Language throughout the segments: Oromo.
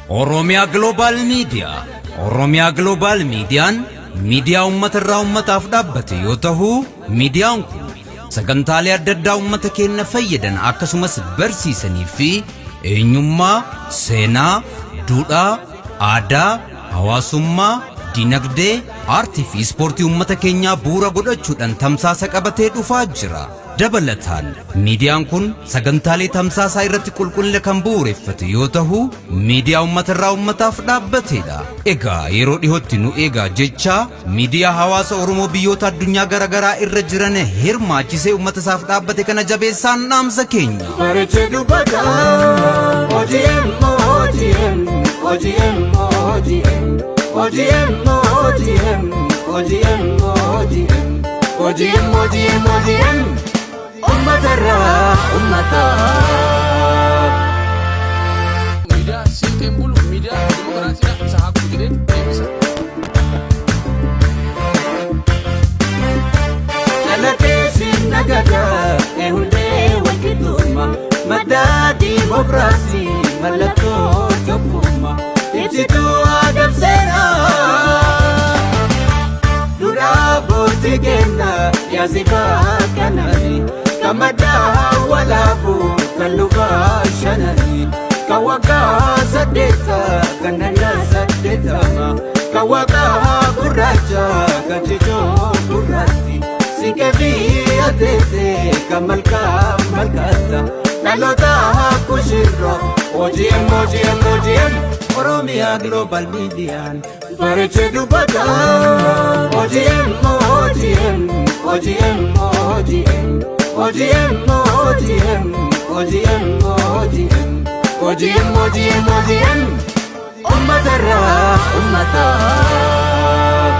Oromiyaa Global Media. Oromiyaa Global Miidiyaan miidiyaa uummata irraa uummataaf dhaabbate yoo ta'u, miidiyaan kun sagantaalee adda addaa uummata keenya fayyadan akkasumas barsiisanii fi eenyummaa, seenaa, duudhaa, aadaa, hawaasummaa, dinagdee, aartii fi ispoortii uummata keenyaa bu'uura godhachuudhaan tamsaasa qabatee dhufaa jira. Dabalataan miidiyaan kun sagantaalee tamsaasaa irratti qulqullina kan bu'uureffate yoo ta'u, miidiyaa uummata irraa uummataaf dhaabbatedha. Egaa yeroo dhihootti nu eegaa jecha miidiyaa hawaasa Oromoo biyyoota addunyaa garaagaraa irra jiran hirmaachisee uummata isaaf dhaabbate kana jabeessaan dhaamsa keenya. Bareechee dubbata OGM OGM OGM OGM OGM OGM OGM OGM OGM OGM OGM uummatarraa uummataaf. Miidiyaa siinqeen bulu miidiyaa dimokiraasiidha isa haa jedhee deebisa. Dhalatee sirna gadaa eehullee walqixxummaa madda diimokiraasii mallattoo tokkummaa ibsituu aadaa seenaa. Duudhaa abbootii keenyaa yaasifaa kanani kan maddaa walaabuu kan lubaa shanani kan waggaa saddeetta kan naannaa saddeettama kan waggaa gurraacha kan jijoo gurraatti siinqee fi ateete kan malkaa malkaata dhaloota kushirra OGM OGM OGM Oromiyaa Global Miidiyaan bareechee dubbata OGM OGM OGM OGM OGM OGM OGM OGM OGM OGM OGM uummatarraa uummataaf.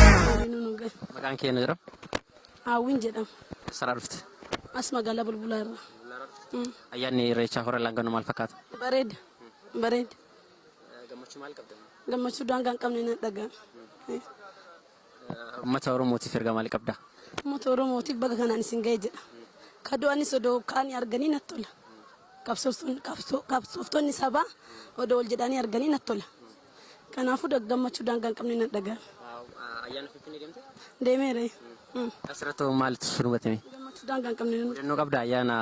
Maqaan kee eenyu jedhama? Hawwiin jedhama. Eessarraa dhufte? As magaalaa Bulbulaa irraa. Ayyaanni Irreechaa hora Laangannoo maal fakkaata? Bareeda. Bareeda. Gammachuu maal qabda? Gammachuu daangaa hin qabne nan dhaga'ama. Uummata Oromootiif ergaa maal qabda? Uummata Oromootiif baga kanaan isin ga'e jedha. Ka du'anis odoo ka'anii arganii natti tola. Qabsooftonni sabaa odoo ol jedhanii arganii natti tola. Kanaafuu gammachuu daangaa hin qabne nan dhaga'ama. Ayyaana Finfinnee deemte? Deemeera. Asirratti hoo maaltu si hubatame? Gammachuu daangaa hin qabne nan Mudannoo qabda ayyaana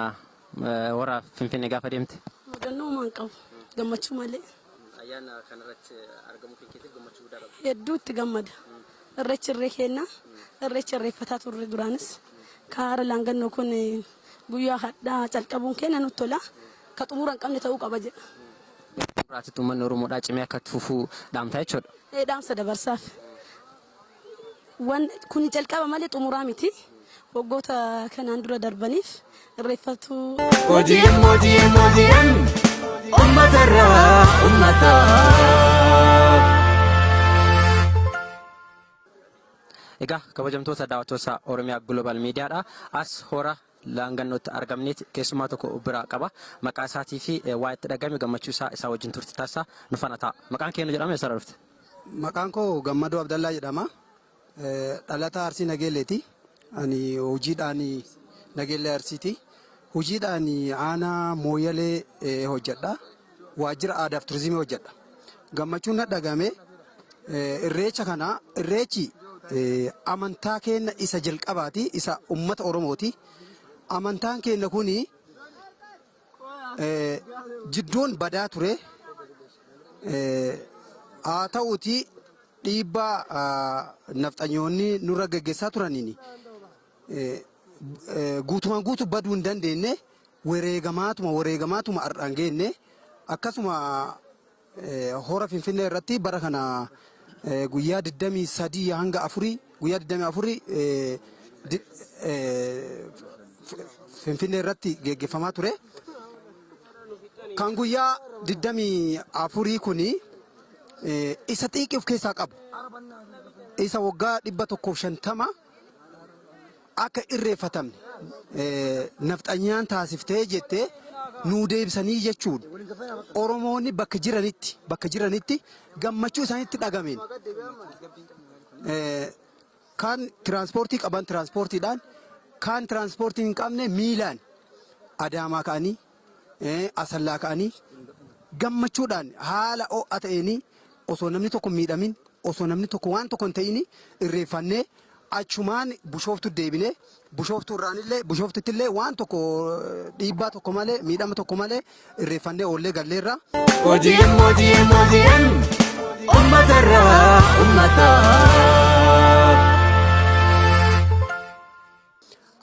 hora Finfinnee gaafa deemte? Mudannoo homaa hin qabu. Gammachuu malee. Ayyaana kanarratti argamuu keetiif gammachuu guddaa qabda. Hedduu itti gammada. Irreechi irree keenna. Irreecha irreeffataa turre duraanis. Ka hara laangannoo kun guyyaa hadhaa calqabuun keenya nutti tola. Ka xumura hin qabne ta'uu qaba jedha. Duraatitti uummanni Oromoodhaa cimee akka itti fufuu dhaamtaa jechuudha. Ee dhaamsa dabarsaaf. Wan kun calqaba malee xumuraa miti. Waggoota kanaan dura darbaniif irreeffatu. OGM OGM OGM uummatarraa uummataaf. Egaa kabajamtoota daawwattoota Oromiyaa Global Miidiyaadha. As hora Laangannootti argamneeti keessummaa tokko biraa qaba. Maqaa isaatii fi waa itti dhagame gammachuu isaa isaa wajjin turti taasisa. Nu faana ta'a. Maqaan kee eenyu jedhama? Eessarraa dhufte? Maqaan koo Gammadoo Abdallaa jedhama. Dhalataa Arsii Nageelleeti. Ani hojiidhaan Nageellee Arsiiti. Hojiidhaan aanaa Mooyalee hojjedha. Waajjira aadaaf turizimii hojjedha. Gammachuun na dhagame irreecha kana irreechi amantaa keenya isa jalqabaati isa ummata Oromooti. Amantaan keenya kuni jidduun badaa ture. Haa ta'uuti dhiibbaa nafxanyoonni nurra geggeessaa turaniin guutumaan guutuu baduu hin dandeenye wareegamaatuma wareegamaatuma har'aan geenne akkasuma hora Finfinnee irratti bara kana guyyaa 23 hanga 4 guyyaa 24 Finfinnee irratti geggeeffamaa ture. Kan guyyaa 24 kuni Isa xiiqii of keessaa qabu. Isa waggaa 150 akka irreeffatamne nafxanyaan taasiftee jettee nuu deebisanii jechuun Oromoonni bakka jiranitti bakka jiranitti gammachuu isaanitti dhagameen kaan tiraanspoortii qaban tiraanspoortiidhaan kaan tiraanspoortii hin qabne miilaan Adaamaa ka'anii Asallaa ka'anii gammachuudhaan haala ho'a ta'een osoo namni tokko hin miidhamin osoo namni tokko waan tokko hin ta'in irreeffannee achumaan Bushooftu deebinee Bushooftuu irraanillee Bushooftutti waan tokko dhiibbaa tokko malee miidhama tokko malee irreeffannee oollee galleerra. OGM OGM OGM uummatarraa uummataaf.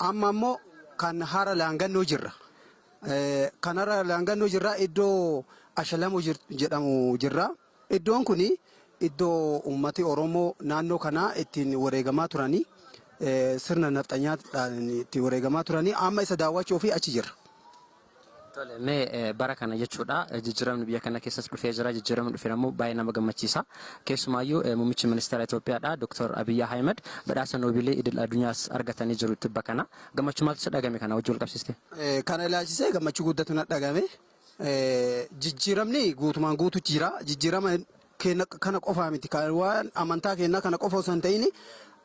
Amma immoo kan hara laangannoo jirra. Kan hara laangannoo jirra iddoo Ashalamuu jedhamu jirra. Iddoon kun iddoo uummati Oromoo naannoo kanaa ittiin wareegamaa turanii sirna nafxanyaadhaan ittiin wareegamaa turanii amma isa daawwachuu fi achi jirra. Tole, mee bara kana jechuudha jijjiiramni biyya kana keessas dhufee jira. Jijjiiramni dhufeen ammoo baay'ee nama gammachiisa. Keessumaayyuu muummichi ministeera Itoophiyaadha Dr. Abiyyi Ahimad badhaasa Noobilii idil addunyaas argatanii jiru tibba kana. Gammachuu maaltu si dhagame kana wajjin wal qabsiiste? Kana ilaalchisee gammachuu guddatu na dhagame. Jijjiiramni guutumaan guututti jira. Jijjiirama keenya kana qofaa miti. Kan waan amantaa keenyaa kana qofa osoo hin ta'in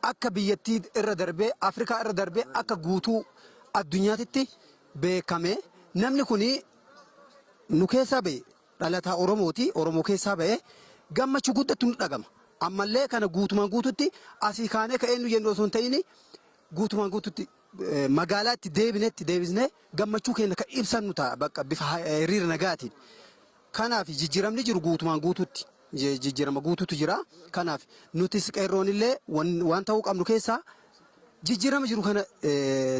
akka biyyattii irra darbee Afrikaa irra darbee akka guutuu addunyaatitti beekame. Namni kun nu keessaa ba'e dhalataa Oromooti. Oromoo keessaa ba'e gammachuu guddatu nu dhagama. Ammallee kana guutumaan guututti asii kaanee ka'ee nu jennu osoo hin ta'in guutumaan guututti magaalaatti deebinetti deebisnee gammachuu keenya kan ibsannu ta'a bakka bifa hiriira nagaatiin. Kanaaf jijjiiramni jiru guutumaan guututti jijjiirama guututu jira. Kanaaf nutis qeerroon illee waan ta'uu qabnu keessaa jijjiirama jiru kana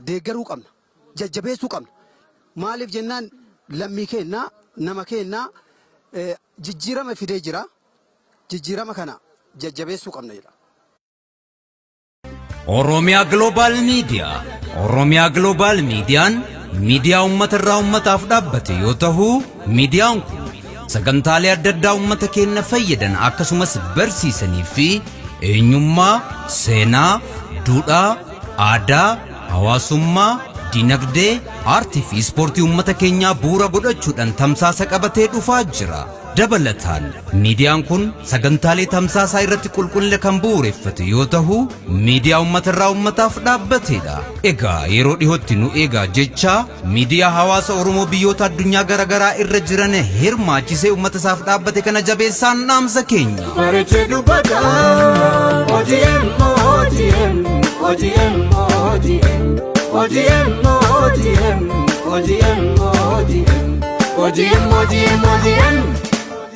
deeggaruu qabna. Jajjabeessuu qabna. Maaliif jennaan lammii keenya nama keenya jijjiirama fidee jira. Jijjiirama kana jajjabeessuu qabna jedha. Oromiyaa Global Media. Oromiyaa Global Miidiyaan miidiyaa uummata irraa uummataaf dhaabbate yoo ta'u, miidiyaan kun sagantaalee adda addaa uummata keenya fayyadan akkasumas barsiisanii fi eenyummaa, seenaa, duudhaa, aadaa, hawaasummaa, dinagdee, aartii fi ispoortii uummata keenyaa bu'uura godhachuudhaan tamsaasa qabatee dhufaa jira. Dabalataan miidiyaan kun sagantaalee tamsaasaa irratti qulqullina kan bu'uureffate yoo ta'u, miidiyaa uummata irraa uummataaf dhaabbatedha. Egaa yeroo dhihootti nu eegaa jecha miidiyaa hawaasa Oromoo biyyoota addunyaa garaagaraa irra jiran hirmaachisee uummata isaaf dhaabbate kana jabeessaan dhaamsa keenya. Bareechee dubbata OGM OGM OGM OGM OGM OGM OGM OGM OGM OGM OGM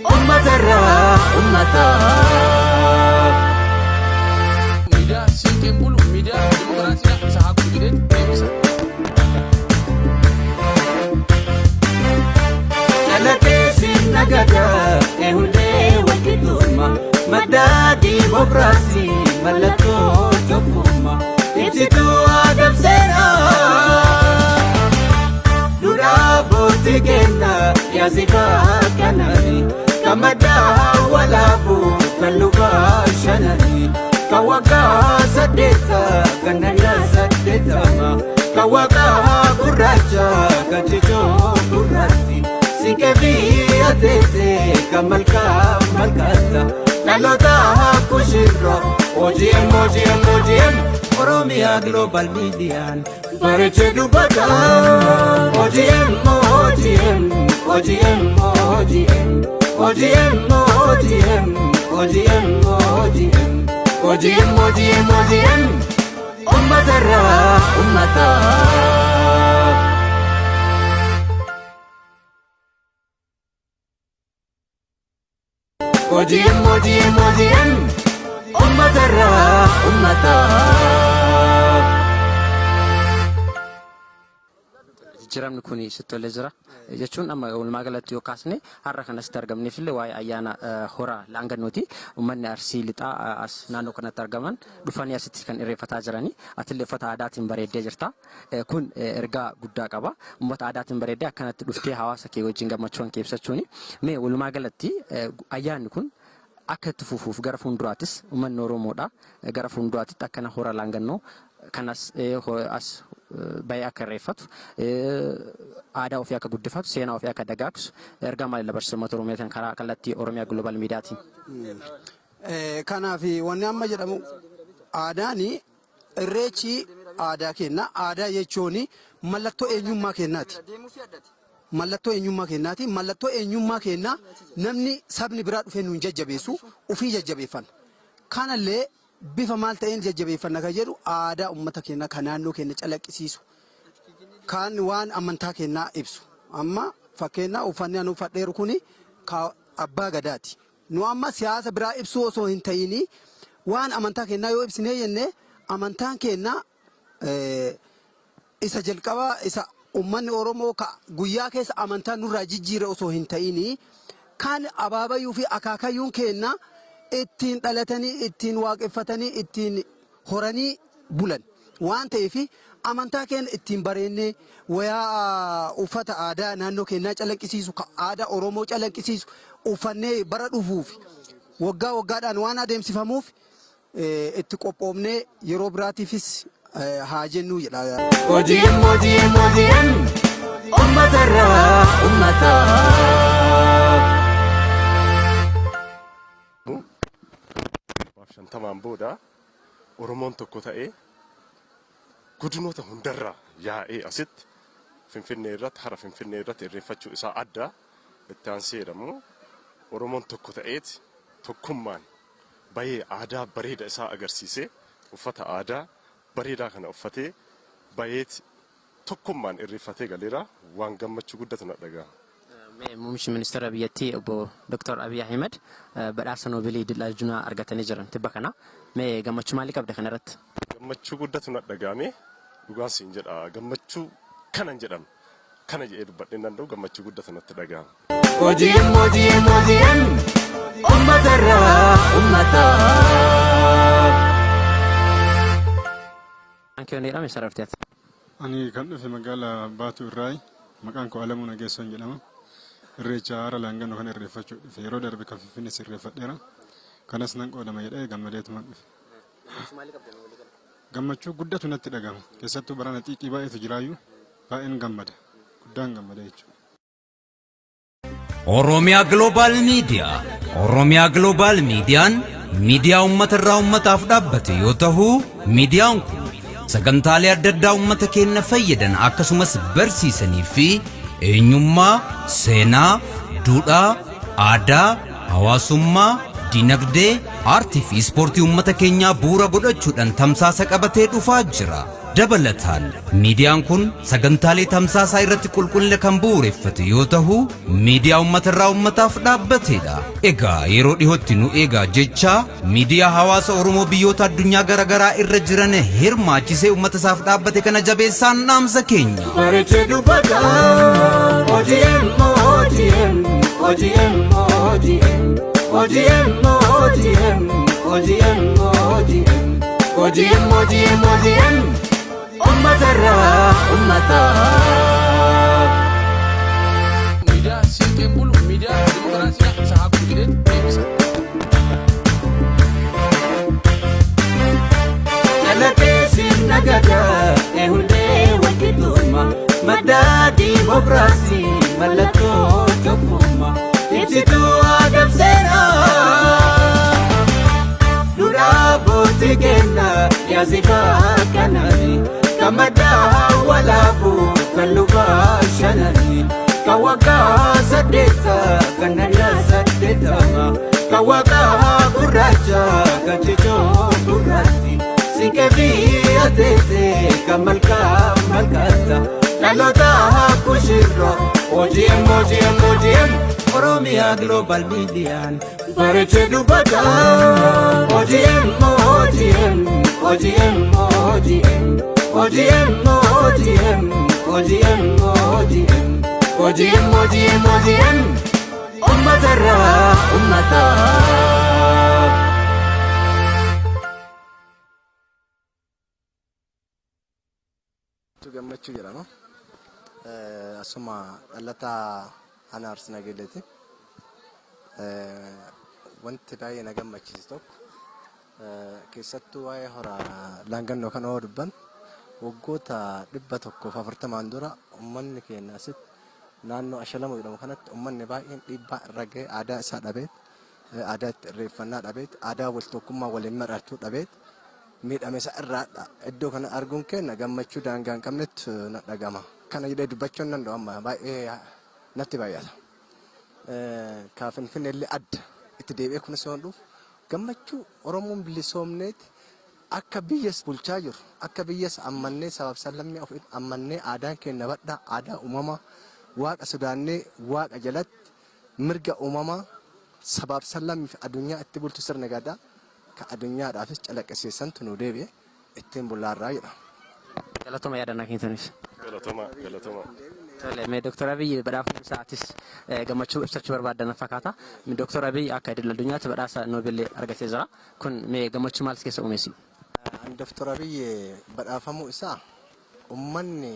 uummatarraa uummataaf. Miidiyaa siinqeen bulu miidiyaa dimokiraasiidha isa haa godhu jedhee deebisa. Dhalatee sirna gadaa eehullee walqixxummaa madda diimokiraasii mallattoo tokkummaa ibsituu aadaaf seenaa. Duudhaa abbootii keenyaa yaasifaa kananii kan maddaa walaabuu kan lukaa shananii kan waggaa saddeetta kan nannaa saddeettama kan waggaa gurraacha kan cicoo gurraatti siinqee fi ateete kan malkaa malkaata dhaloota kushirra OGM OGM OGM Oromiyaa Global Miidiyaan bareechee dubbata OGM OGM OGM OGM OGM OGM OGM OGM OGM OGM OGM uummatarraa uummataaf. OGM OGM OGM uummatarraa uummataaf. Jijjiiramni kun sitti tolee jira jechuun amma walumaa galatti yoo kaasne har'a kan asitti argamneef illee waa'ee ayyaana hora laangannooti. Uummanni Arsii lixaa as naannoo kanatti argaman dhufanii asitti kan irreeffataa jiranii. Atillee uffata aadaatiin bareeddee jirta. Kun ergaa guddaa qaba. Uummata aadaatiin bareeddee akkanatti dhuftee hawaasa kee wajjin gammachuu kan kee ibsachuuni. Mee walumaa galatti ayyaanni kun Akka itti fufuuf gara fuulduraattis uummanni Oromoodha. Gara fuulduraatti akkana hora laangannoo kanas as bahee akka irreeffatu, aadaa ofii akka guddifatu, seenaa ofii akka dagaagsu ergaa maalii dabarsitu uummata Oromiyaatiin karaa kallattii Oromiyaa Global Miidiyaatiin? Kanaaf wanni amma jedhamu, aadaan irreechi aadaa kenna. Aadaa jechuun mallattoo eenyummaa kennaati. Mallattoo eenyummaa kennaati. Mallattoo eenyummaa kennaa namni sabni biraa dhufee nuun jajjabeessu, ofii jajjabeeffanna. Kanallee bifa maal ta'een jajjabeeffanna kan jedhu, aadaa uummata keenyaa kan naannoo keenya calaqqisiisu, kan waan amantaa keenyaa ibsu. Amma fakkeenyaa uffanni ani uffadheeru kuni abbaa gadaati. Nu amma siyaasa biraa ibsuu osoo hin ta'ini, waan amantaa keenyaa yoo ibsinee jenne, amantaan keenya isa jalqabaa, isa uummanni Oromoo ka guyyaa keessa amantaa nurraa jijjiire osoo hin ta'ini, kan abaabayyuu fi akaakayyuun keenya ittiin dhalatanii, ittiin waaqeffatanii, ittiin horanii bulan waan ta'eef, amantaa keenya ittiin bareennee wayaa uffata aadaa naannoo keenyaa calaqqisiisu, ka aadaa Oromoo calaqqisiisu uffannee bara dhufuuf waggaa waggaadhaan waan adeemsifamuuf itti qophoofnee yeroo biraatiifis haa jennuu jedha. OGM OGM OGM, uummatarraa uummataaf. 50n booda Oromoon tokko ta'ee godinoota hundarraa yaa'ee asitti Finfinnee irratti, hara Finfinnee irratti irreeffachuu isaa adda. Itti aansee jedhamu, Oromoon tokko ta'eeti tokkummaan bahee aadaa bareeda isaa agarsiisee, uffata aadaa bareedaa kana uffatee baheeti tokkummaan irreeffatee galeera. Waan gammachuu guddatu na dhaga'ama. Muummichi ministeera biyyattii obbo Dr. Abiy Ahmed badhaasa Noobeelii idil addunyaa argatanii jiran tibba kana. Mee gammachuu maalii qabda kanarratti? Gammachuu guddatu na dhaga'ame, dhugaan siin jedha, gammachuu kanan jedhame kana jedhee dubbadhee hin danda'u, gammachuu guddatu natti dhaga'ama. OGM OGM OGM, uummatarraa uummataaf. Maqaan kee eessarraa dhufteeti? Ani kan dhufe magaalaa Baatuu irraayi. Maqaan koo Alamuu Nageessoon jedhama. Irreecha hara laangannoo kana irreeffachuu dhufe. Yeroo darbe kan Finfinnees irreeffadheera. Kanas nan qoodama jedhee gammadeetuman dhufe. Gammachuu guddatu natti dhagama. Keessattuu barana xiiqii baay'eetu jiraayyuu, baay'een gammada. Guddaan gammada jechuudha. Oromiyaa Global Media. Oromiyaa Global Miidiyaan miidiyaa uummata irraa uummataaf dhaabbate yoo ta'u, miidiyaan kun sagantaalee adda addaa uummata keenya fayyadan akkasumas barsiisanii fi eenyummaa, seenaa, duudhaa, aadaa, hawaasummaa, dinagdee, aartii fi ispoortii uummata keenyaa bu'uura godhachuudhaan tamsaasa qabatee dhufaa jira. Dabalataan miidiyaan kun sagantaalee tamsaasaa irratti qulqullina kan bu'uureffate yoo ta'u, miidiyaa uummata irraa uummataaf dhaabbatedha. Egaa yeroo dhihootti nu eegaa jecha, miidiyaa hawaasa Oromoo biyyoota addunyaa garaagaraa irra jiran hirmaachisee uummata isaaf dhaabbate kana jabeessaan dhaamsa keenya. Bareechee dubbata OGM OGM OGM OGM OGM OGM OGM OGM OGM OGM OGM, uummatarraa uummataaf. Miidiyaa siinqeen bulu, miidiyaa dimokiraasiidha. Isa haa jedhee deebisa. Dhalatee sirna gadaa eehundee walqixxummaa, madda diimokiraasii, mallattoo tokkummaa, ibsituu aadaa seenaa. Duudhaa abbootii keenyaa yaasifaa kanani, kan maddaa walaabuu, kan lubaa shanani, kan waggaa saddeetta, kan ganna 80, kan waggaa gurraacha, kan cicoo gurraatti, siinqee fi ateete, kan malkaa malkaata dhaloota kushirra. OGM OGM OGM, Oromiyaa Global Miidiyaan bareechee dubbata. OGM OGM OGM OGM OGM OGM OGM OGM OGM OGM OGM, uummatarraa uummataaf. Gammachuu jedhama. Asuma dhalataa ana Arsii Nageelleeti. Wanti baay'ee na gammachiise tokko keessattuu waa'ee hora laangannoo kana yoo dubban waggoota 140n dura uummanni keenya asitti naannoo Ashalamuu jedhamu kanatti uummanni baay'een dhiibbaa irra ga'e aadaa isaa dhabeet aadaa itti irreeffannaa dhabeet aadaa wal tokkummaa waliin mar'achuu dhabeet miidhame isa irraa iddoo kana arguun keenya gammachuu daangaa hin qabnetti na dhagama. Kana jedhee dubbachuun nan danda'u amma baay'ee natti baay'ata. Ka Finfinnee illee adda itti deebi'ee kunis yoo dhufu gammachuu Oromoon bilisoomneeti akka biyyas bulchaa jiru akka biyyas ammannee sabaaf sablammii of ammannee aadaan keenya badhaa aadaa uumamaa waaqa sodaannee waaqa jalatti mirga uumamaa sabaaf sablammii fi addunyaa itti bulchu sirna gadaa ka addunyaadhaafis calaqqisiisantu nu deebi'e ittiin bullaarraa jedha. Galatoma yaadannaa keessaniif. Galatoma, galatoma. Tole, mee Dr. Abiy badhaafamuu isaatis gammachuu ibsachuu barbaaddan fakkaata. Dr. Abiy akka idil addunyaatti badhaasa Noobeelii argatee jira. Kun mee gammachuu maal keessa uumeesi? Dr. Abiy badhaafamuu isaa uummanni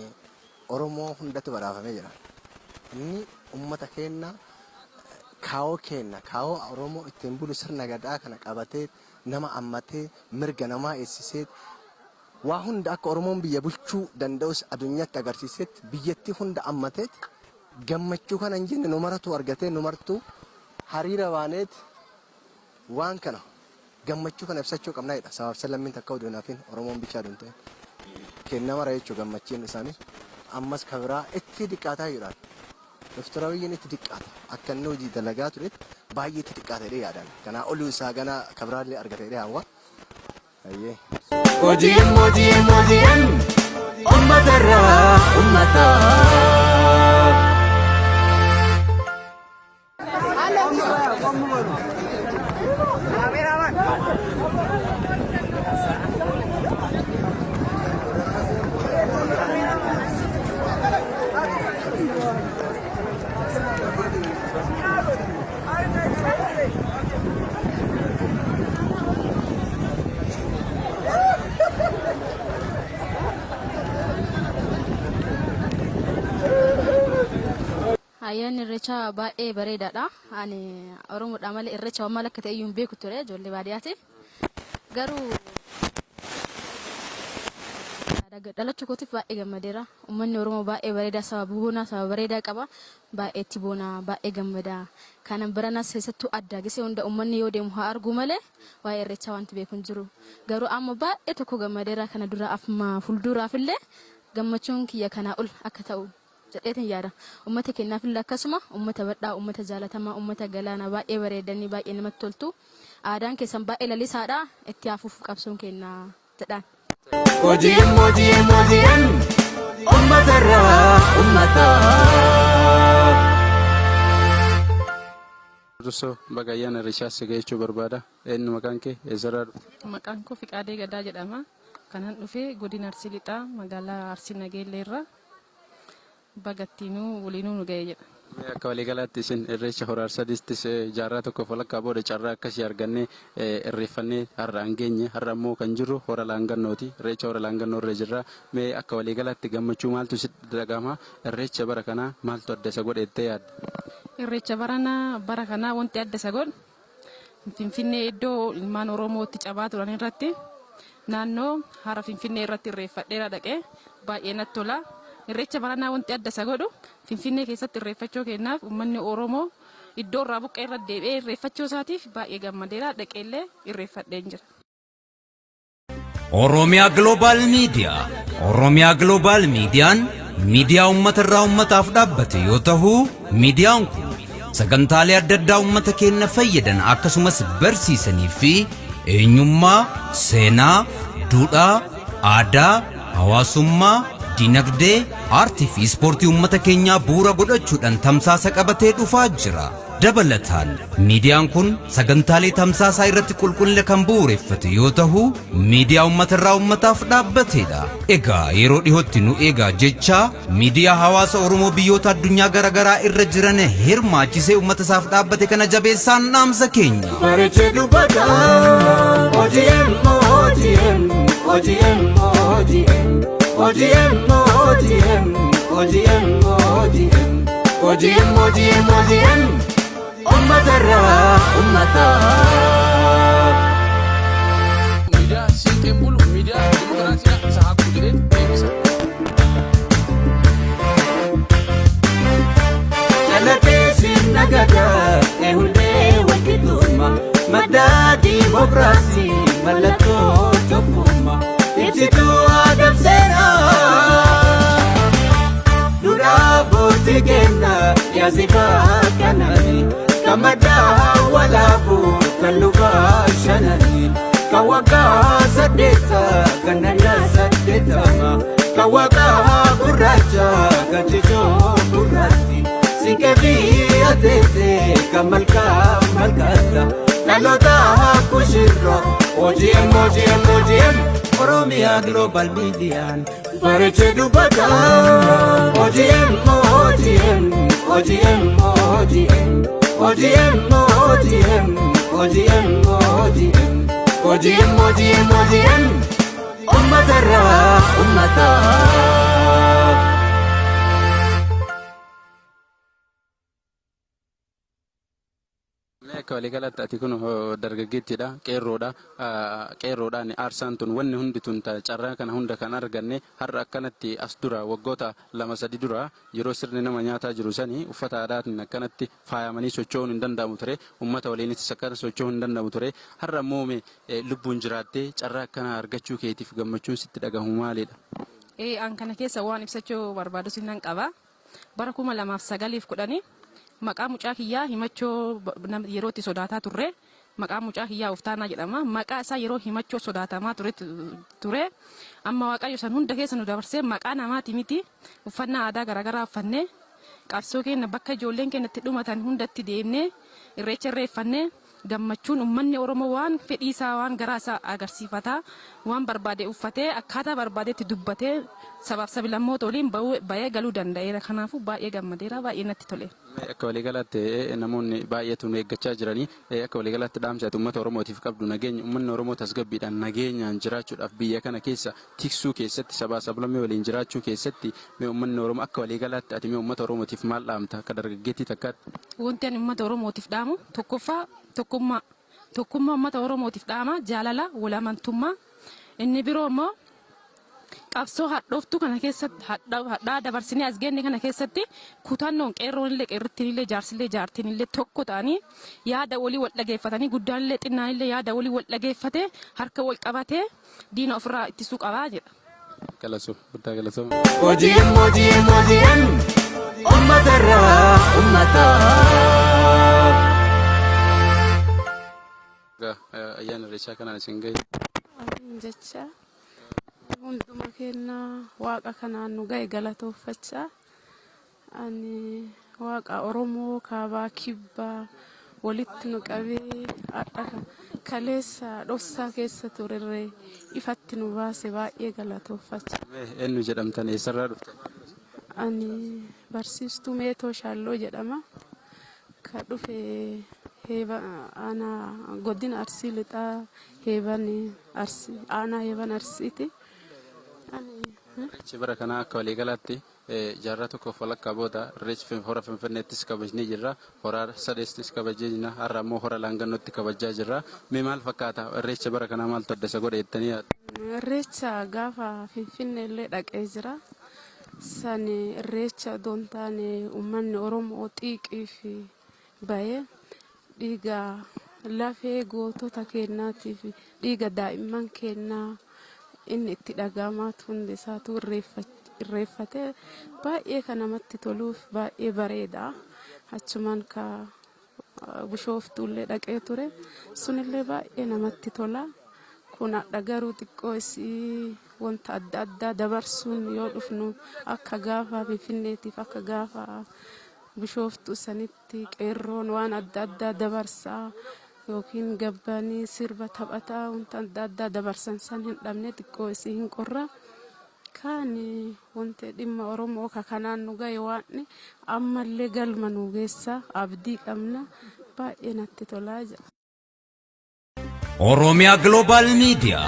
Oromoo hundatu badhaafamee jira. Inni uummata keenya kaawoo keenya kaawoo Oromoo ittiin bulu sirna gadaa kana qabatee nama ammatee mirga namaa eegsisee waa hunda akka Oromoon biyya bulchuu danda'us addunyaatti agarsiisetti biyyattii hunda ammateet gammachuu kana hin jenne nu maratu argatee nu martuu hariira baaneet waan kana gammachuu kana ibsachuu qabna jedha. Sabaaf sablammiin takka oduu naafin Oromoon bichaa duun ta'e kenna mara jechuu gammachiin isaanii ammas ka biraa itti diqqaataa jedhaan. Dr. Abiyyiin itti diqqaata akka inni hojii dalagaa turetti baay'ee itti diqqaata jedhee yaadaan. Kanaa oluu isaa ganaa ka biraallee argata jedhee hawwa. Ayyee. OGM OGM OGM uummatarraa uummataaf. Ayyaanni irreechaa baay'ee bareedaadha. Ani Oromoodha malee irreecha waan maal akka ta'e iyyuu hin beeku ture ijoollee baadiyyaati. Garuu dhalachuu kootiif baay'ee gammadeera. Uummanni Oromoo baay'ee bareedaa saba boonaa saba bareedaa qaba. Baay'ee itti boona baay'ee gammada. Kana baranas keessattuu adda gisee hunda uummanni yoo deemu haa argu malee waa'ee irreechaa wanti beeku hin jiru. Garuu amma baay'ee tokko gammadeera kana dura afma fuulduraaf illee gammachuun kiyya kanaa ol akka ta'u jedheetin yaada. Uummata keenyaaf illee akkasuma uummata badhaa, uummata jaalatamaa, uummata galaana baay'ee bareedanii baay'ee namatti toltu. Aadaan keessan baay'ee lalisaadha. Itti hafuuf qabsoon keenya jedhaan. OGM OGM OGM uummatarraa uummataaf. Dursoo baga ayyaana irreechaa si ga'e jechuu barbaada. Eenyu maqaan kee? Eessarraa dhufte? Maqaan koo Fiqaadee Gadaa jedhama. Kanan dhufe godina Arsii Lixaa magaalaa Arsii Nageellee irraa. Baga ittiinuu waliinuu nu ga'e jedha. Mee akka waliigalaatti isin irreecha hora Arsadiittis jaarraa tokkoof walakkaa booda carraa akkasii argannee irreeffannee har'aan geenye. Har'a immoo kan jirru hora Laangannooti. Irreecha hora Laangannoo irra jirra. Mee akka waliigalaatti gammachuu maaltu sitti dhagahama? Irreecha bara kanaa maaltu adda isa godhe jettee yaadda? Irreecha baranaa bara kanaa wanti adda isa godhu Finfinnee iddoo ilmaan Oromoo itti cabaa turan irratti naannoo hara Finfinnee irratti irreeffadheera dhaqee baay'ee natti tola. Irreecha baranaa wanti adda isa godhu Finfinnee keessatti irreeffachuu keenyaaf uummanni Oromoo iddoo irraa buqqee irra deebi'ee irreeffachuu isaatiif baay'ee gammadeera dhaqeellee irreeffadheen jira. Oromiyaa Global Media. Oromiyaa Global Miidiyaan miidiyaa uummata irraa uummataaf dhaabbate yoo ta'u, miidiyaan kun sagantaalee adda addaa uummata keenya fayyadan akkasumas barsiisanii fi eenyummaa, seenaa, duudhaa, aadaa, hawaasummaa, dinagdee, aartii fi ispoortii uummata keenyaa bu'uura godhachuudhaan tamsaasa qabatee dhufaa jira. Dabalataan miidiyaan kun sagantaalee tamsaasaa irratti qulqullina kan bu'uureffate yoo ta'u, miidiyaa uummata irraa uummataaf dhaabbatedha. Egaa yeroo dhihootti nu eegaa jecha miidiyaa hawaasa Oromoo biyyoota addunyaa garaagaraa irra jiran hirmaachisee uummata isaaf dhaabbate kana jabeessaan dhaamsa keenya. Bareechee dubbata OGM OGM OGM OGM OGM OGM OGM OGM OGM OGM OGM. Uummatarraa uummataaf. Miidiyaa siinqeen bulu miidiyaa dimokiraasiidha isa haa jedhee deebisa. Dhalatee sirna gadaa eehullee walqixxummaa madda diimokiraasii mallattoo tokkummaa ibsituu aadaa seeraa. Duudhaa abbootii keenyaa yaasifaa kananii kan maddaa walaabuu kan lubaa shananii kan waggaa saddeeta kan naannaa saddeetama kan waggaa gurraacha kan jijoo gurraatti siinqee fi ateetee kan malkaa malkaata dhaloota kushirra OGM OGM OGM Oromiyaa Global Miidiyaan bareechee dubbata OGM OGM OGM OGM OGM OGM OGM OGM OGM OGM OGM uummatarraa uummataaf. Mee akka waliigalaatti ati kun dargaggeettiidha, qeerroodha. Qeerroodhaan aarsaan tun wanni hundi tun carraa kana hunda kan arganne har'a akkanatti as dura waggoota 2-3 dura yeroo sirni nama nyaataa jiru sanii uffata aadaatiin akkanatti faayamanii socho'uun hin danda'amu ture. Uummata waliinis akkana socho'uun hin danda'amu ture. Har'a immoo mee lubbuun jiraattee carraa akkanaa argachuu keetiif gammachuun sitti dhagahamu maalidha? An kana keessa waan ibsachuu barbaadus nan qaba. Bara 2009f 10 maqaa mucaa kiyyaa himachoo yeroo itti sodaataa turre, maqaa mucaa kiyyaa Uftaanaa jedhama. Maqaa isaa yeroo himachoo sodaatamaa ture. Amma Waaqayyo san hunda keessa nu dabarsee, maqaa namaati miti, uffannaa aadaa garaagaraa uffannee, qabsoo keenya bakka ijoolleen keenya itti dhumatan hundatti deemnee irreecha irreeffannee, gammachuun uummanni Oromoo waan fedhii isaa, waan garaa isaa agarsiifataa, waan barbaade uffatee, akkaataa barbaadetti dubbatee, sabaaf sablammoota waliin bahee galuu danda'eera. Kanaafuu baay'ee gammadeera, baay'ee natti tole. Akka waliigalaatti namoonni baay'eetu nu eeggachaa jiranii, akka waliigalaatti dhaamsa ati uummata Oromootiif qabdu, nageenya uummanni Oromoo tasgabbiidhaan nageenyaan jiraachuudhaaf, biyya kana keessa tiksuu keessatti, sabaa sablammii waliin jiraachuu keessatti, mee uummanni Oromoo akka waliigalaatti ati mee uummata Oromootiif maal dhaamta akka dargaggeettii takkaatti? Wanti ani uummata Oromootiif dhaamu tokkoffaa tokkummaa. Tokkummaa uummata Oromootiif dhaama, jaalala, wal amantummaa. Inni biroo immoo qabsoo hadhooftuu kana keessatti, hadhaa dabarsinee as geenne kana keessatti, kutannoon qeerroon illee, qeerrittiin illee, jaarsillee, jaartiin illee tokko ta'anii, yaada walii wal dhageeffatanii, guddaan illee xinnaan illee yaada walii wal dhageeffatee, harka wal qabatee diina ofirraa ittisuu qabaa jedha. Galatoomi, guddaa galatoomi. OGM OGM OGM uummatarraa uummataaf. Ayyaana irreechaa kanaan isin gahe. Jecha hunduma keenya Waaqa kanaan nu gahe galatoofachaa, ani Waaqa Oromoo kaabaa kibbaa walitti nu qabee, har'a kaleessa dhoksaa keessa turerree ifatti nu baase baay'ee galatoofachaa. Eenyu jedhamtan, eessarraa dhuftan? Ani barsiistuu Meetoo Shaalloo jedhama. Ka dhufe heeba aanaa godina Arsii Lixaa, Heeban Arsii, aanaa Heeban Arsiiti. Ani Irreechi bara kanaa akka waliigalaatti jaarraa tokkoof walakkaa booda irreechi hora Finfinneettis kabajnee jirra. Hora Sadeestis kabajnee jirra. Har'a immoo hora Laangannootti kabajaa jirra. Mee maal fakkaata? Irreecha bara kanaa maaltu adda isa godhe jettanii yaaddu? Irreecha gaafa Finfinnee illee dhaqee jira. San irreecha odoo hin taane uummanni Oromoo xiiqiif bahee, dhiiga lafee gootota keenyaatiif, dhiiga daa'imman keenyaa inni itti dhaga'amaatu hundi isaatu irreeffatee, baay'ee kan namatti toluuf baay'ee bareeda. Achumaan ka Bishooftuullee dhaqee ture, sunillee baay'ee namatti tola. Kun hadha garuu xiqqoo isii wanta adda addaa dabarsuun yoo dhufnu, akka gaafa Finfinneetiif akka gaafa Bishooftuu sanitti qeerroon waan adda addaa dabarsaa yookiin gabbanii sirba taphataa wanta adda addaa dabarsan san hin dhabne, xiqqoo isii hin qorra. Kaan wanti dhimma Oromoo ka kanaan nu gahe, waan ammallee galma nu geessa abdii qabna, baay'ee natti tolaa jedha. Oromiyaa Global Media.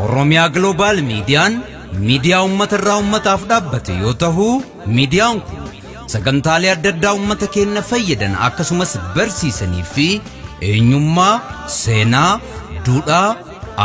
Oromiyaa Global Miidiyaan miidiyaa uummata irraa uummataaf dhaabbate yoo ta'u, miidiyaan kun Sagantaalee adda addaa uummata keenya fayyadan akkasumas barsiisanii fi eenyummaa, seenaa, duudhaa,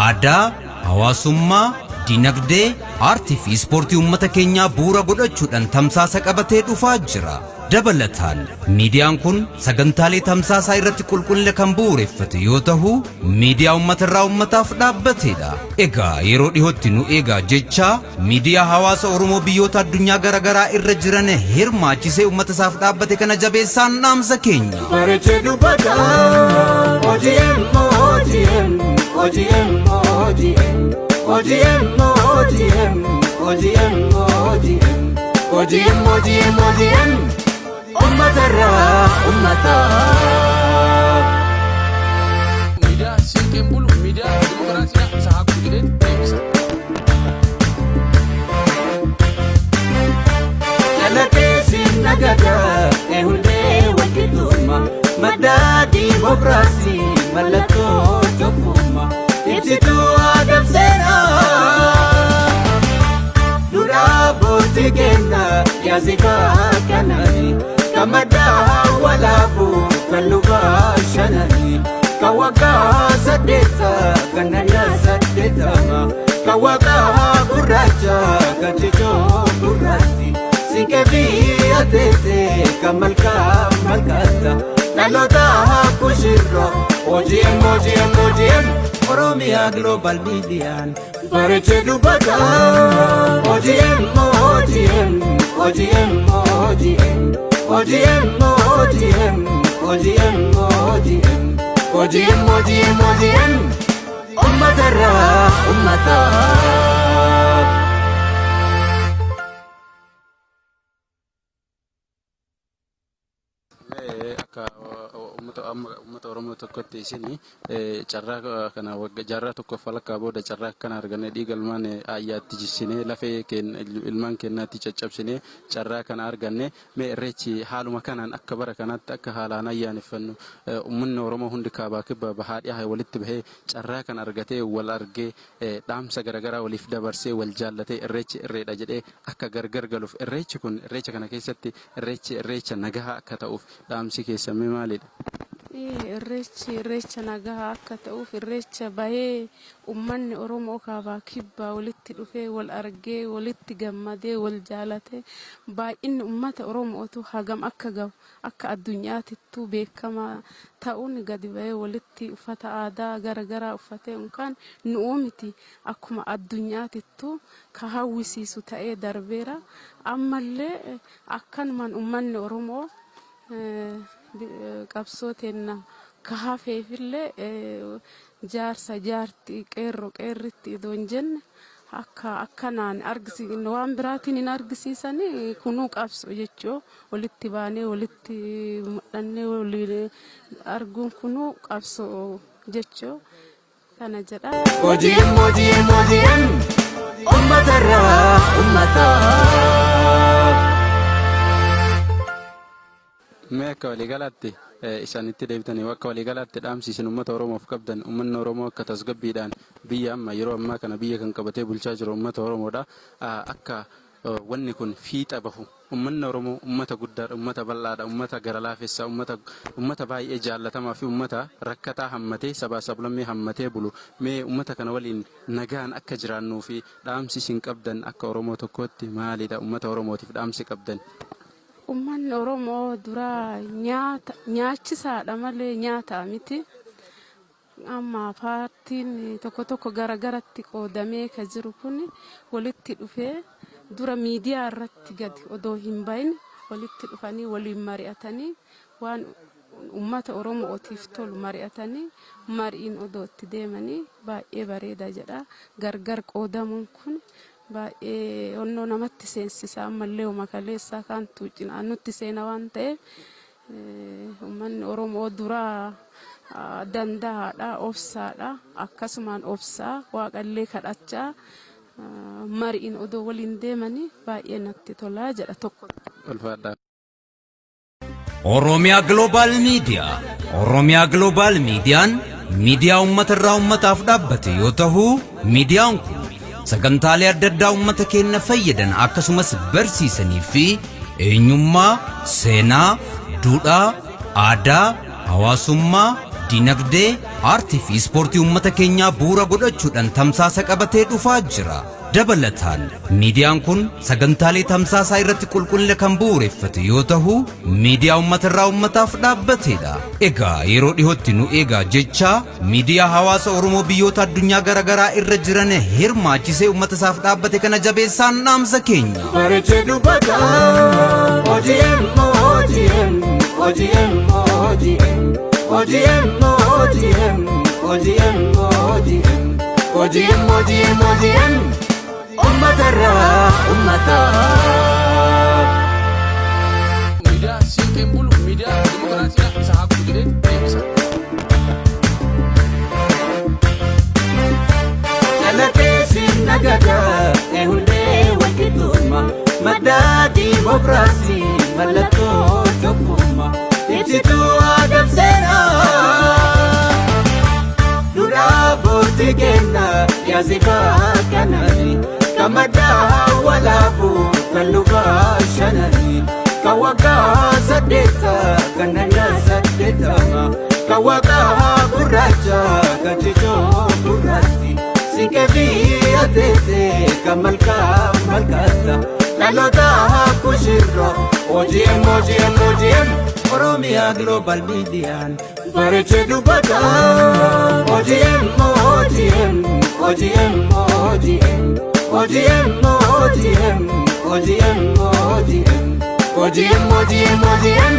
aadaa, hawaasummaa, dinagdee, aartii fi ispoortii uummata keenyaa bu'uura godhachuudhaan tamsaasa qabatee dhufaa jira. Dabalataan miidiyaan kun sagantaalee tamsaasaa irratti qulqullina kan bu'uureffate yoo ta'u, miidiyaa uummata irraa uummataaf dhaabbatedha. Egaa yeroo dhihootti nu eegaa jecha miidiyaa hawaasa Oromoo biyyoota addunyaa garaagaraa irra jiran hirmaachisee uummata isaaf dhaabbate kana jabeessaan dhaamsa keenya. Bareechee dubbata OGM OGM OGM OGM OGM OGM OGM OGM OGM OGM OGM uummatarraa uummataaf. Miidiyaa siinqeen bulu, miidiyaa dimokiraasiidha. Isa haa godhu jedhee deebisa. Dhalatee sirna gadaa eehundee walqixxummaa madda diimokiraasii mallattoo tokkummaa ibsituu aadaa seenaa. Duudhaa abbootii keenyaa yaasifaa kanani kan maddaa walaabuu kan lubaa shanani kan waggaa saddeetta kan naannaa saddeettama kan waggaa gurraacha kan jijoo gurraatti siinqee biyya teete kan malkaa malkaata dhaloota kushirro OGM OGM OGM Oromiyaa Global Miidiyaan bareechee dubbata OGM OGM OGM OGM OGM OGM OGM OGM OGM OGM OGM uummatarraa uummataaf. Akka uummata Oromoo tokkotti isin carraa kana jaarraa tokkoof walakkaa booda carraa akkana arganne, dhiiga ilmaan ayyaatti jissinee, lafee ilmaan keenyaatti caccabsinee carraa kana arganne. Mee irreechi haaluma kanaan akka bara kanaatti akka haalaan ayyaaneffannu, uummanni Oromoo hundi kaabaa kibba bahaa dhiyaa walitti bahee carraa kana argatee, wal argee, dhaamsa garaagaraa waliif dabarsee, wal jaallatee, irreechi irreedha jedhee akka gargar galuuf, irreechi kun irreecha kana keessatti irreechi irreecha nagahaa akka ta'uuf dhaamsi keessan mee maalidha? Irreechi irreecha nagaa akka ta'uuf, irreecha bahee uummanni Oromoo kaabaa kibbaa walitti dhufee, wal argee, walitti gammadee, wal jaalatee, baay'inni uummata Oromootu hagam akka gahu akka addunyaatittuu beekamaa ta'uun gadi bahee walitti uffata aadaa garaagaraa uffatee unkaan nu'uu miti, akkuma addunyaatittuu ka hawwisiisu ta'ee darbeera. Ammallee akkanumaan uummanni Oromoo qabsoo teenna ka hafeefillee jaarsa jaartii, qeerroo qeerritti idoo hin jenne akka akkanaan argisiisne waan biraatiin hin argisiisanii, kunuu qabsoo jechuu, walitti baanee walitti mul'annee waliin arguun kunuu qabsoo jechuu kana jedha. OGM OGM OGM uummatarraa uummataaf. Mee akka waliigalaatti isaanitti deebitanii, akka waliigalaatti dhaamsi isin uummata Oromoof qabdan, uummanni Oromoo akka tasgabbiidhaan biyya amma yeroo ammaa kana biyya kan qabatee bulchaa jiru uummata Oromoodha. Akka wanni kun fiixa bahu, uummanni Oromoo uummata guddaadha, uummata bal'aadha, uummata gara laafessa, uummata baay'ee jaallatamaa fi uummata rakkataa hammatee, sabaa sablammii hammatee bulu. Mee uummata kana waliin nagaan akka jiraannuu fi dhaamsi isin qabdan akka Oromoo tokkootti maalidha, uummata Oromootiif dhaamsi qabdan? Uummanni Oromoo duraa nyaata nyaachisaadha malee nyaata miti. Amma paartiin tokko tokko gara garatti qoodamee ka jiru kun walitti dhufee dura miidiyaa irratti gadi odoo hin bahin walitti dhufanii waliin mari'atanii, waan uummata Oromootiif tolu mari'atanii, mariin odoo itti deemanii baay'ee bareeda jedha. Gargar qoodamuun kun baay'ee onnoo namatti seensisa, ammallee uma kaleessaa kaantu cinaa nutti seena waan ta'eef, uummanni Oromoo duraa danda'aadha, obsaadha, akkasumaan obsaa waaqallee kadhachaa mariin odoo waliin deemanii baay'ee natti tolaa jedha tokko. Ulfaadhaa. Oromiyaa Global Media. Oromiyaa Global Miidiyaan miidiyaa uummata irraa uummataaf dhaabbate yoo ta'u, miidiyaan kun sagantaalee adda addaa uummata keenya fayyadan akkasumas barsiisanii fi eenyummaa, seenaa, duudhaa, aadaa, hawaasummaa, dinagdee, aartii fi ispoortii uummata keenyaa bu'uura godhachuudhaan tamsaasa qabatee dhufaa jira. Dabalataan miidiyaan kun sagantaalee tamsaasaa irratti qulqullina kan bu'uureffate yoo ta'u, miidiyaa uummata irraa uummataaf dhaabbateedha. Egaa yeroo dhihootti nu eegaa jecha miidiyaa hawaasa Oromoo biyyoota addunyaa garaagaraa irra jiran hirmaachisee uummata isaaf dhaabbate kana jabeessaan dhaamsa keenya. Bareechee dubbata OGM, OGM, OGM, OGM, OGM, OGM, OGM, OGM, OGM, OGM, OGM, uummatarraa uummataaf. Miidiyaa siinqeen bulu miidiyaa dimokiraasiidha isa haa godhu jedhee deebisa. Dhalatee sirna gadaa eehundee walqixxummaa, madda diimokiraasii, mallattoo tokkummaa, ibsituu aadaa seenaa. Duudhaa abbootii keenyaa yaasifaa kanani, kan maddaa walaabuu, kan lubaa shanani, kan waggaa saddeeta, kan nanna saddeetama, kan waggaa gurraacha, kan cicoo gurraatti, siinqee fi ateete, kan malkaa malkaata dhaloota kushirro. OGM, OGM, OGM, Oromiyaa Global Miidiyaan bareechee dubbata. OGM, OGM, OGM, OGM, OGM, OGM, OGM, OGM, OGM, OGM, OGM,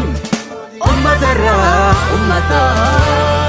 uummatarraa uummataaf.